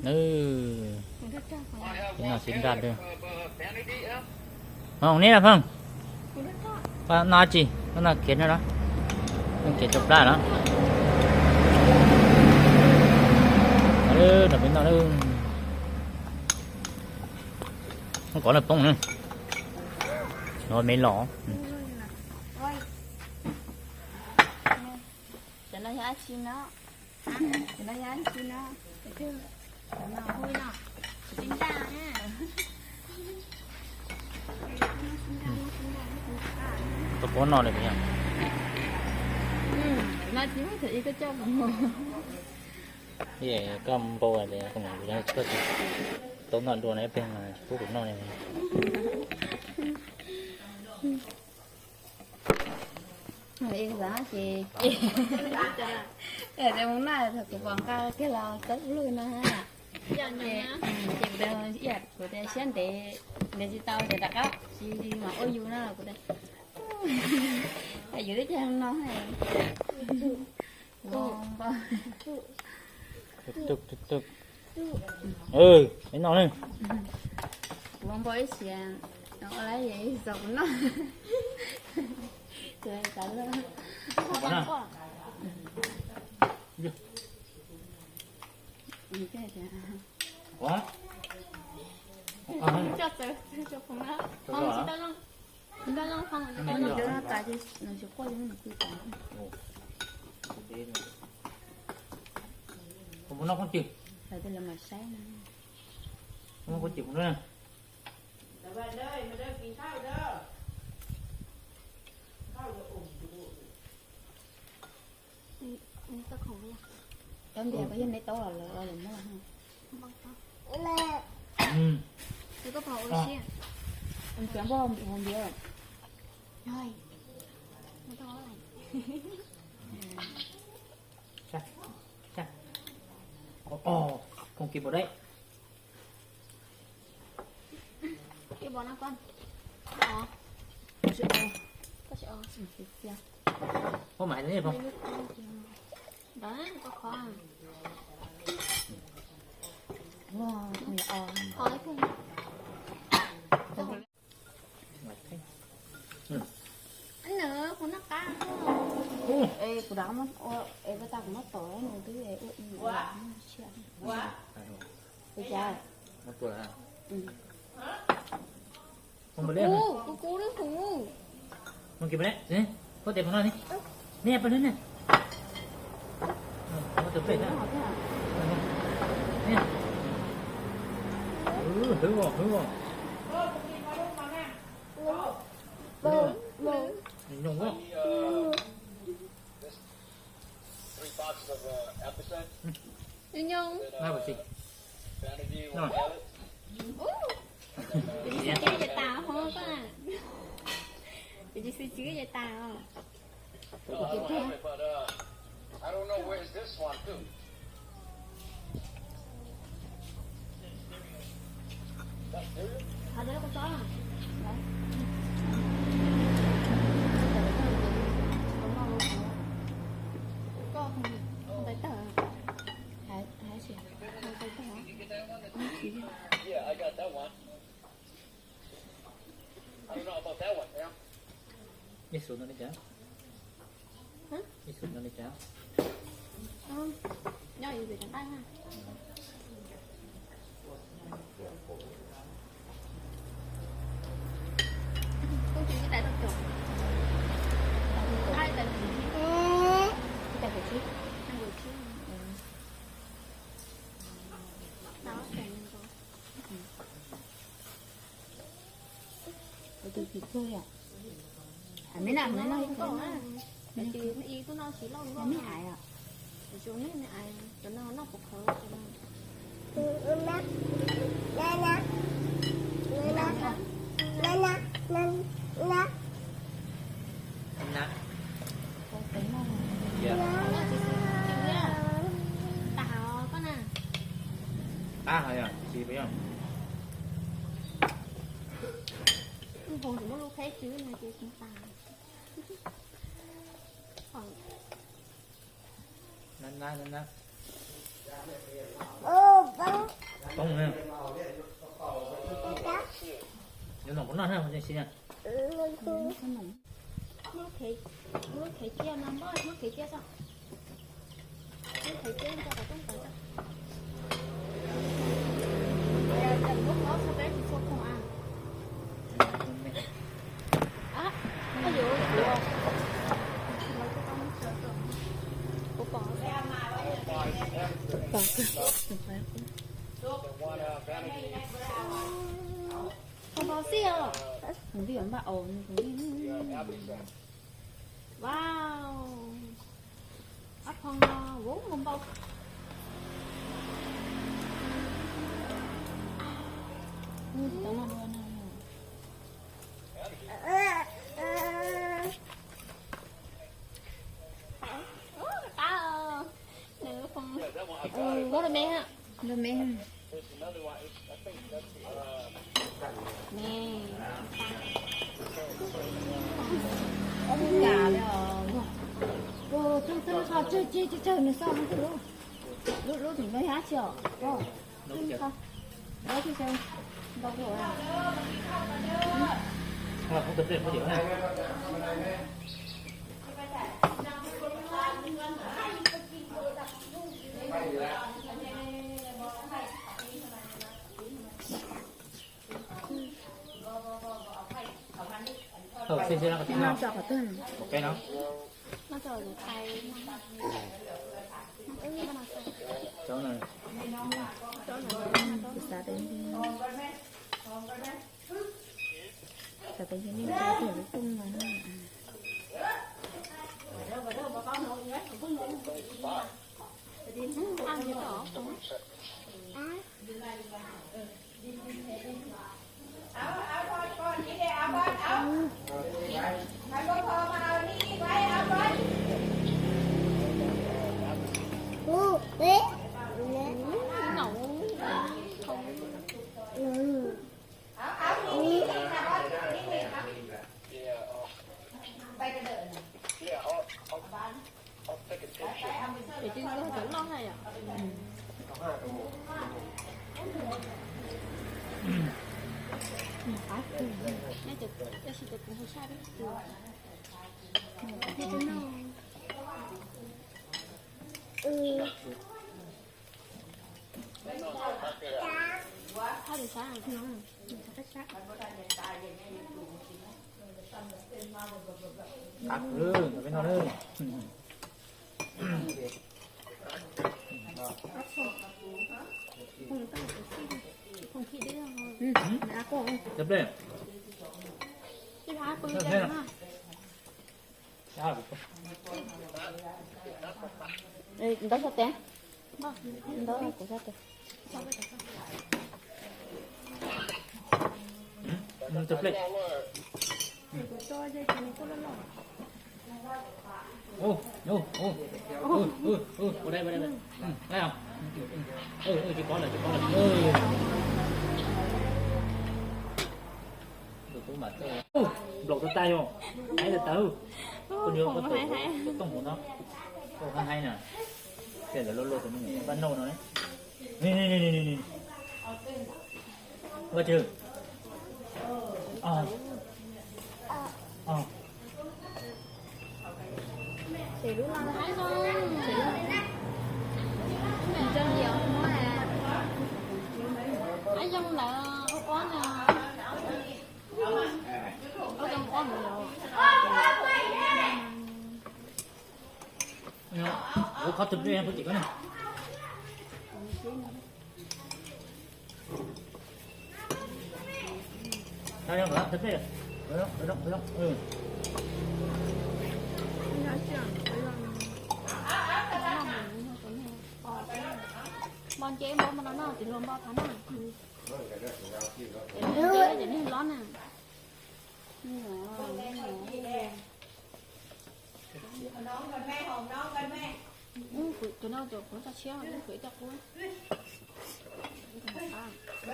Nws, no xib nraj dab. Hoo neb na Fooj. Koj noj tsi? Koj noj kev no los? Noj kev rau plab los? Noj peb noj. Koj kov lawm poob na. No me los. Cov no yog dab tsi no? Cov no yog dab tsi no? Cov no hu no, xib nraj na. Koj puas noj li puas yog? No tsis muaj thaum ub koj coj kuv mus. Koj npau li, koj tsis tau noj dua na, ib pliag tsis pub kuv noj li. Xav ces, ces mus noj thaum kuv pom nqa kiag los txawb lug no. Ces kuv tias siab ntev, ntev tsis tau ces rov qab tsis mam ua yus no kuv tias, yus twb cog no. Kuv npau ib xiam, ua lawm es txog kuv noj. Koj puas noj khaub ncaws? Koj noj khaub ncaws kuv na. Cov ntiav koj yog neb tau los lawm los lawm muab los. Koj pom ua si. Cov npoj hauv ntiav. Không kịp vào đấy. Có mà hãy nói không? Nws kuv noj qab. Es kuv rov muab ua, es koj tau kuv muab tom nws twb es ua i ua tsiaj. Ua cas? Kuv, kuv, kuv, kuv. Mus kis pab, koj tes pab no ni. Ni pab hlwb ni. Tus pem na. Hlwb os, hlwb os. Hlwb os. Nyoo os. Nyoo. Kuv tsis xwb cov tas hov koj na. Kuv tsis xwb cov tas os. Ib xus no li cas? Ib xus no li cas? Nyob yus pem cov nqaij na. Kuj tsis tais tau cov nqaij tais tsis, tais tsis, tais tsis. Tus tsis txog yom. Meb na, meb noj ib qho na. Meb ais os. Qab hov yog tsis pom yog. Nab nab nab nab. Poob na. Yuav noj kuv noj na, ua si na. Muab khev ciaj no, muab khev ciaj tso. Muab khev ciaj tso kom toob plaws tso. Muab qhov txhua peb tsis txhua khoom a. Kuv pom, pom kawg. Khoom npau xij os. Khoom npau xij. Wow. Ob phoo no vov npau. Muab rau me ha. Rau me ha. Nws, ua cas li os. Tsawg tsawg tsawg tsawg nws xauj no twb lub, lub lub tim no yog dab tsi os? Lub tim no, ntau lawm. Noj tso qhov twg? Noj tso tus thaiv. Xav tias, xav tias yog nej tso tus lub rooj no na. Ces cov loj na yom. Tab sis cov kuv hu sab tib si. Ntawd sab tes, ntawd kuv sab tes. Ua dai, ua dai, ua dai. Tsis pov lawm, tsis pov lawm. Nplaum tau tas yog, haib tau tas. Koj nyob koj tus tooj hauv no, koj haib haib na. Ces lawv luaj luaj tus me nyuam npaj nauj no. Vaj Tswv. Ces lub no haib zoo, ces lub no zoo yam muab, haib zoo lawm ua ob na. Ua zoo ob mus los. Ua qhov twg peb pub tim koj ne. Npau nce npau mas no no tis luag npau thov na. Ces nws lob na. Kuv no kuv tso tshiab, kuv ib co qub.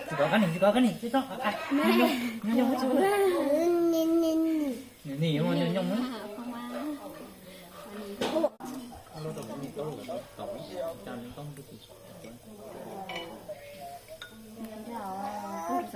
Tsis kov kab nim, tsis kov kab nim, tsis txhob. Nim nim ua nyob nyob.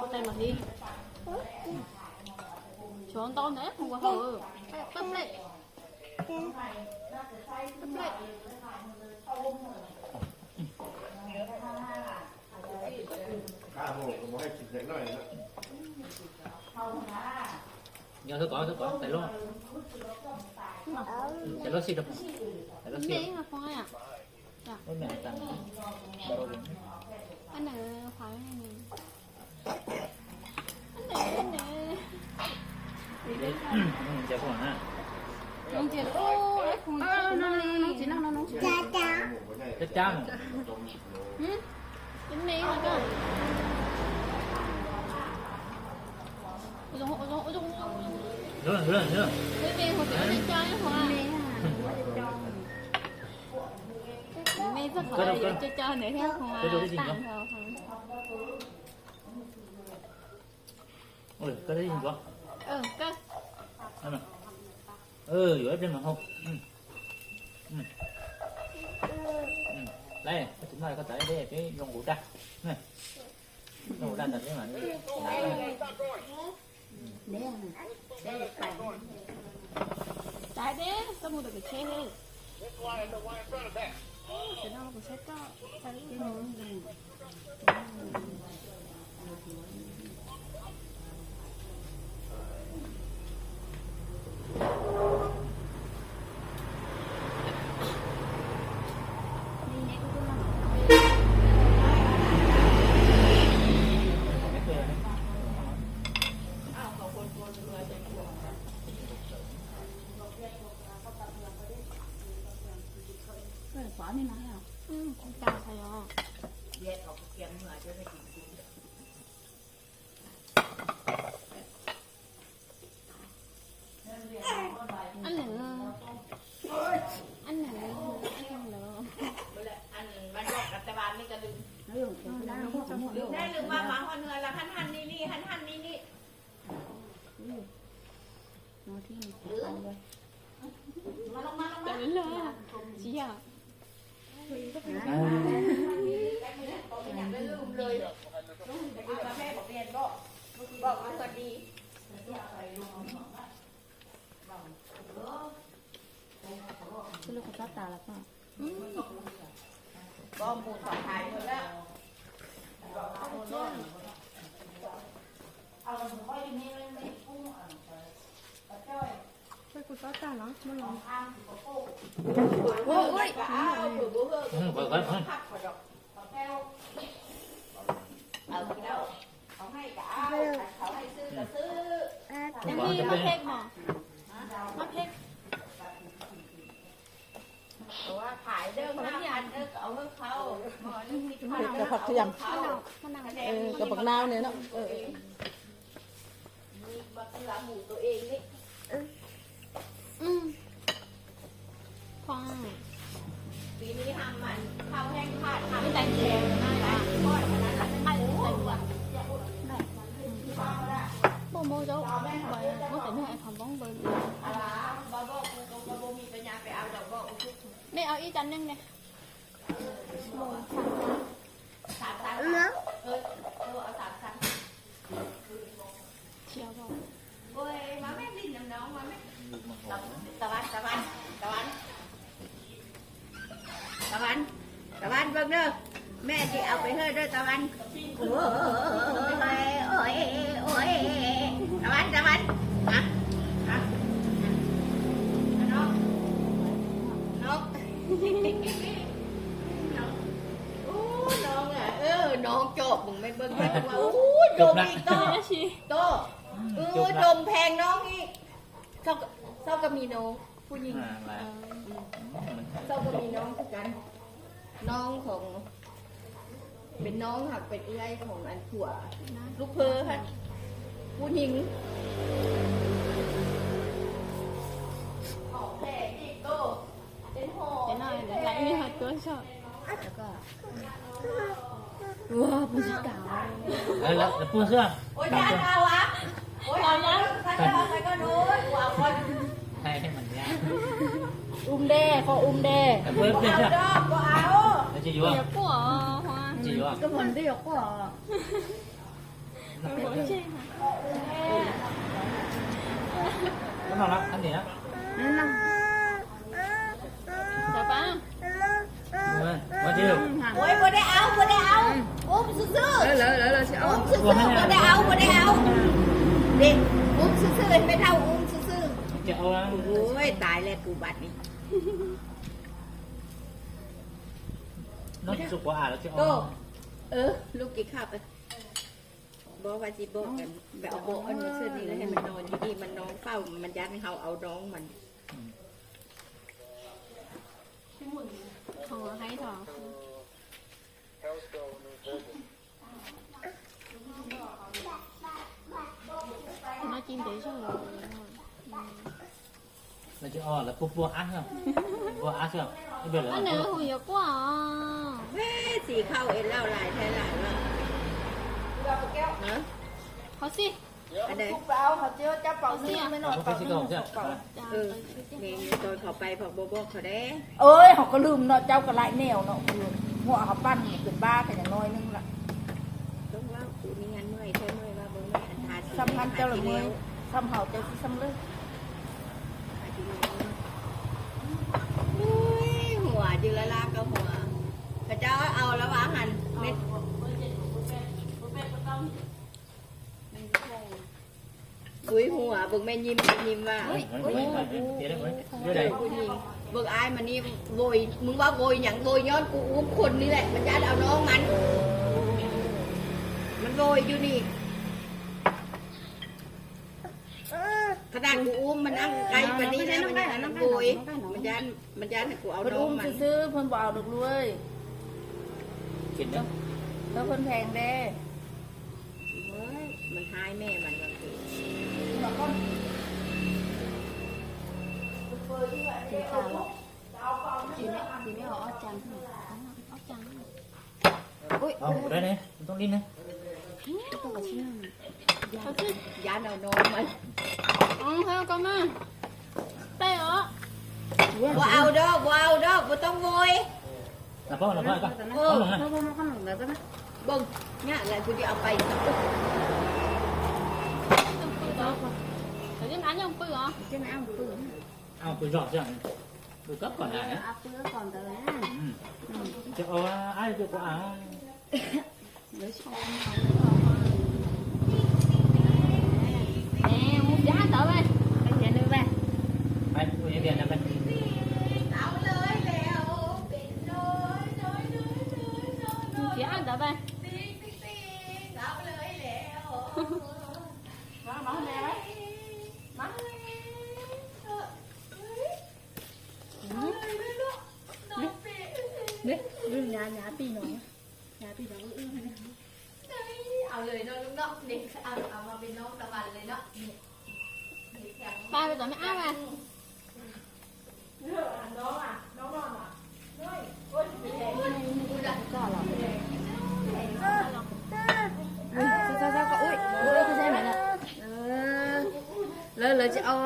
Ua tais mam li. Xyov ntau ntawd mus ua hauj lwm. Peb plej. Peb plej. Nyob thawj kov, thawj kov, tais lub. Tais lub xij rau, tais lub xij. Cab cab mus. Koj yuav ib pliag mas hau. Lawm, koj tsis noj koj txav deb peb zoo nqus daj. Zoo nqus daj ntawd peb mam li. Txav deb, koj mus tom kev tsheb. Ab nws, ab nws, ab nws. Tsis yog. Lub qhov txob tas los koj. Kuv txob tag los muab los. Mab phej mos, mab phej. Cov phav thiam, cov phav nau ne no. Muaj mov zaub, muab tais neeg es qhov npoob npawg. Nej au ib cov neeg ne. Mùng tháng tám. Tháng tám hả? Ừ, ừ, ở tháng tám. Chiều rồi. Ôi, má mẹ nhìn nhầm nó, má mẹ. Tao ăn, tao ăn, tao ăn. Tao ăn, tao ăn Vân ơi. Mẹ chị áo phải hơi đây tao ăn. Ôi, ôi, ôi. Tao ăn, tao ăn. Hả? Hả? Nó. Nó. Nó. Ú, no, ú, no cov mung me npawg me ua, ú, dom ib tog, tog, ú, dom pheej no ib, xauj ka mi no, phu nyieg, xauj ka mi no, no khoom, peb no hab peb ua khoom an khuam, lub phuam hab, phu nyieg. Cái này là lại đi hạt tuôn sao? Ua, phu tsis tau. Ê, lawv, lawv puag xwb. Ua, tau tuaj. Ua, tau tuaj, tau tuaj, tau tuaj. Hay, hay, mày nha. Um de, kho um de. Lawv puag xwb. Lawv tsis yuav. Yuav quaj hos. Tsis yuav. Koj hais twb yuav quaj. Ua no na, ăn nè. Ua no. Cov pab. Ua, ua chứ. Ui, ua đai au, ua đai au. Um xwb xwb. Lawv, lawv, lawv, lawv tsis ua. Um xwb xwb, ua đai au, ua đai au. Đi, um xwb xwb, mej thauj um xwb xwb. Ui, tas lawm kuv bad ni. Nó tsis ua, lawv tsis ua. Ơ, lub kis khaj. Bó ba tsis bó, bẹ bó ăn xwb ni, hay mas no, tsis đi mas no, phauj mas dab hau au đón mas. Thò hay thò. Nó chín đến rồi. Lawv tsis ua, lawv puag puag ab xwb. Puag ab xwb. Ib pliag lawv. Ab, nws hu yuav quaj os. Txiv khau es lauj lais thaiv lais mas. Hov xij. Hov xij. Tus pau hov tsis cab paus xwb, me no paus xwb. Tos phom pais phom npua npua qhov deb. Ơi, hov koj lwm no cau koj laim neu no, muam hov paj kws npab koj nyob no ib neeg lawm. Xam hab cau lawm, xam hau cau tsis xam lawm. Huam, yws laj laj koj huam. Koj cau au lawm vas hab. Ui, huam, vwm me nyim nyim vas. Vwm ai mas ni, voj, mws vaj voj nyav voj nyob kuv ub khon ni lawm mas cab au no mas. Mas voj yus ni. Qhov tas kuv ub mas nab qai mas ni na, mas voj, mas cab kuv au no mas. Phone ub xwb xwb, phone npaum au dog luj. Tau phone pheej de. Mas hai me mas. Tsis ne, tsis ne, ob cag, ob cag. Ui, ua dab ne, too li ne. Yav no no mas. Koj mas. Peb os. Ua au dog, ua au dog, ua too voj. Npaj, npaj, npaj. Npaj, npaj, npaj. Npaj, nyaj lawm kuv tsis au pais. Cov nab nyob pw os. Au pw zog xwb. Pw kab kom na. Ces au, ab, pw kuv av. Mus tiag ntawd, mus tiag ntawd. Nyab, nyab pij no, nyab pij no. Pab, peb tom me ab mas. Lawv, lawv tsis au.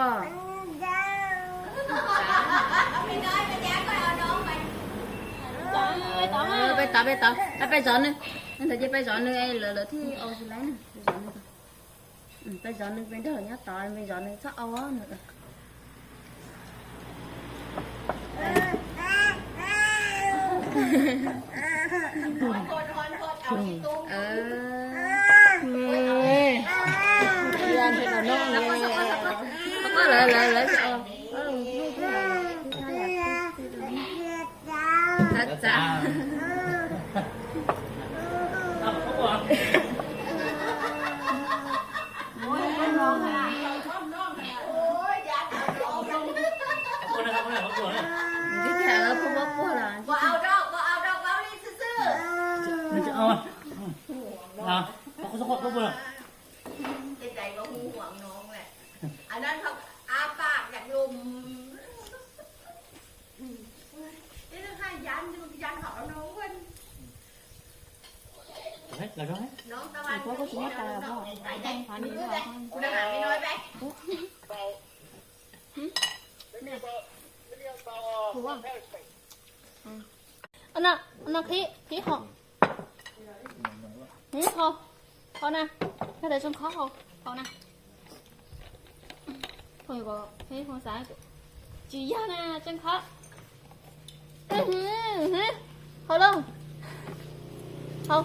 Tod peb tod, peb zov nws, ntawd ces peb zov nws lawv thiaj ua tsis laib na. Peb zov nws, peb nrog nyob tod, peb zov nws txhob ua nws. No, no, qhib, qhib hau. Hau, hau na, koj tais tsoo khob hau, hau na. Hau xav, tsis yog na, tsoo khob. Hau lauj. Hau.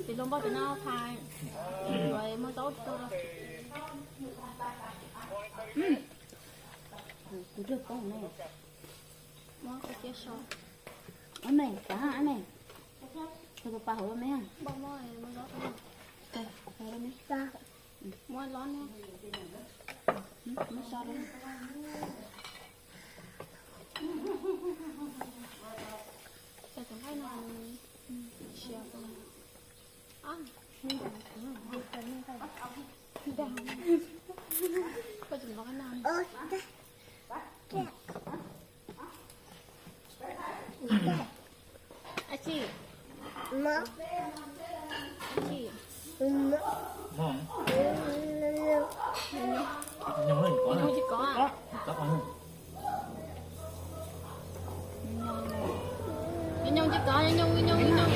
Tiv hluas npauj tiv no phai, muaj zaub tsis tau. Kuv rwg poob no. Muab koj cia so. Ob me, kav hab ob me. Tus pas pas hauv ob me ha. Muab los ne. Muab so los. Nyob tsis kov, nyob tsis kov, nyob nyob nyob nyob.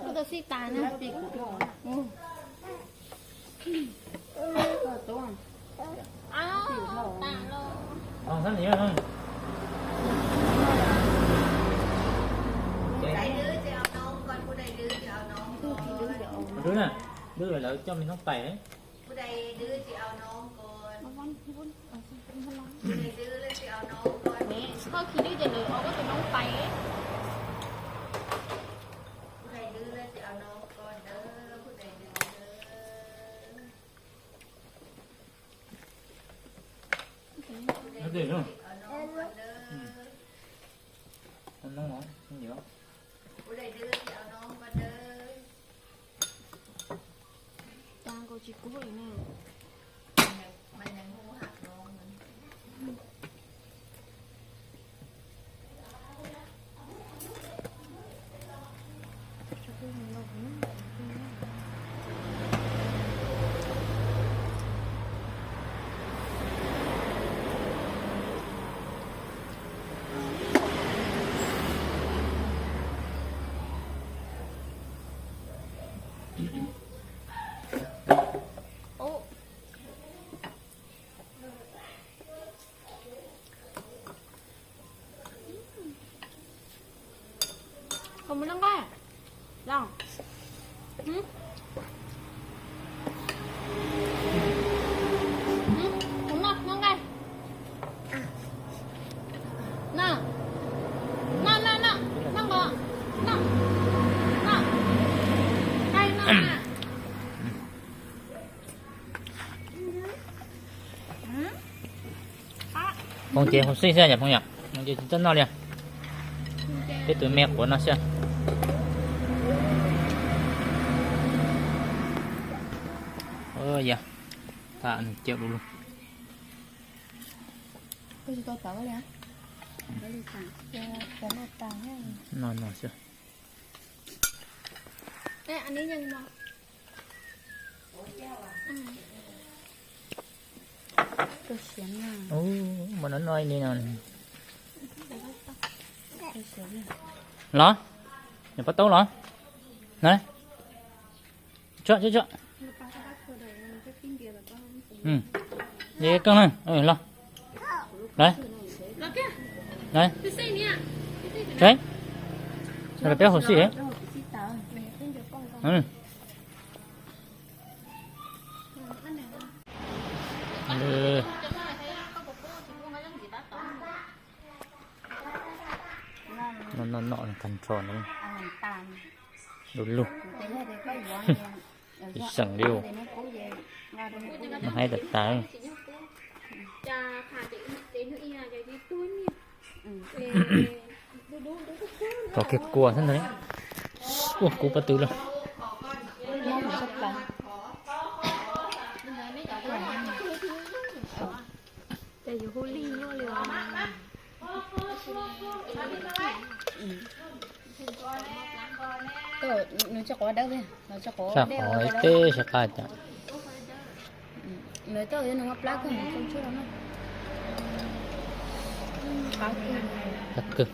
Kuv tau xij tas na. Dwb na, dwb lawv coj me noob pais. Koj khi dwb ces lawv ua koj tus noob pais. Cas nkaus tsis kub li ne. Koj mus noj nqaij los. Mus noj nqaij. Noj, noj, noj, noj, noj nqos, noj, noj, nqaij noj na. Hmoov ces hmoov xij xwb yom phooj ywg, hmoov ces tsis txawj noj li. Peb tus me quav no xwb. Yog, tas nws cawm lug lug. No no xwb. Ub, mas no no li no. Los, nws pob taub los. Na, tso tso tso. Li koj na, los. Los, peb hauv xwb. No no no, kag nrho na. Lug lug. Ib seem li ub. Mas haib tas tas. Rov kiag kua xwb ntag. Ua kuv pob tw lawm. Tsa qhov teb sab qab cas. Qab kawg.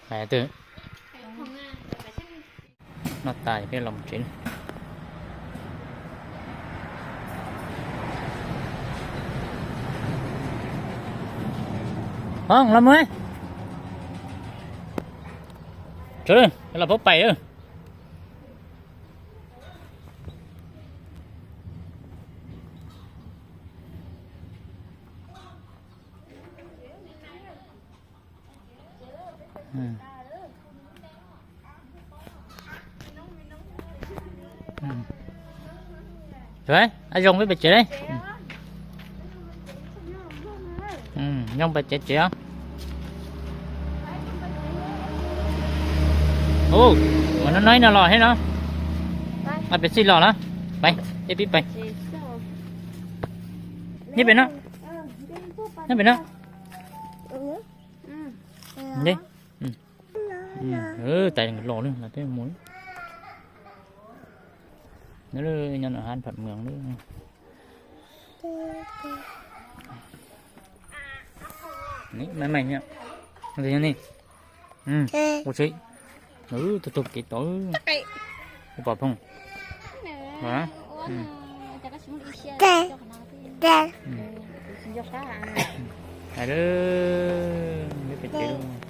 Hais twg? Noj tas peb los mus tsev. Hoob, los mus. Tsawv, los pab pais. Zoo peb pais tsev. Zoo pais tsev tsev. Ub, mas no no los thiab no. Peb xij los na. Peb pib pais. Nyob pem no. Nyob pem no. Tais los li peb mus. Nyob no hab pham mws li. Maj meej ni. Ua si. Tug tug kev tod. Ua pom phooj. Hais lawm, peb pem tsev.